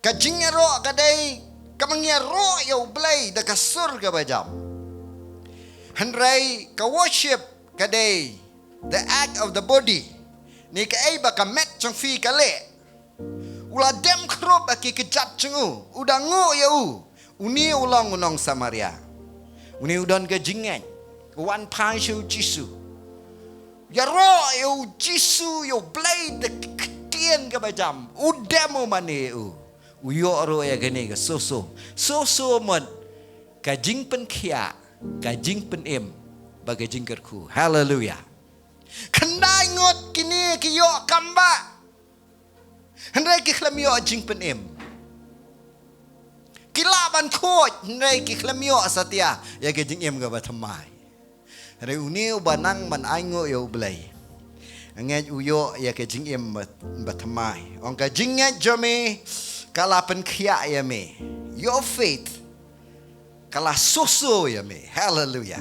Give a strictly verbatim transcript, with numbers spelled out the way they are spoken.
Ka jingïaroh ka dei kaba ngi ïaroh ïa U Blei da ka sur kaba jam. Hynrei ka worship ka dei the act of the body. Ni kaei ba ka met jong phi ka leh. U la dem khrup ha ki kjat jong u, u da nguh ïa u. Une u long u nong Samaria. Une u don ka jingngeit. U wan phai sha U Jisu. Ïaroh ïa U Jisu, ïa U Blei da ka ktien kaba jam. U dem u mane ïa u. U ïoh ruh ïa kane ka soso. Soso mut ka jingpynkhiah, ka jingpynim, bad ka jingkyrkhu. Haleluia. Khyndai ngut kine ki ïoh kam bah. Hynrei ki khlem ïoh jingpynim. Ki lah ban khuid, hynrei ki khlem ïoh satia ïa ka jingim kaba thymmai. Hynrei une uba nang ban ainguh ïa U Blei, ngeit u ïoh ïa ka jingim ba, ba thymmai. Ong ka jingngeit jong me ka la pynkhiah ïa me. Your faith ka la soso ïa me. Haleluia.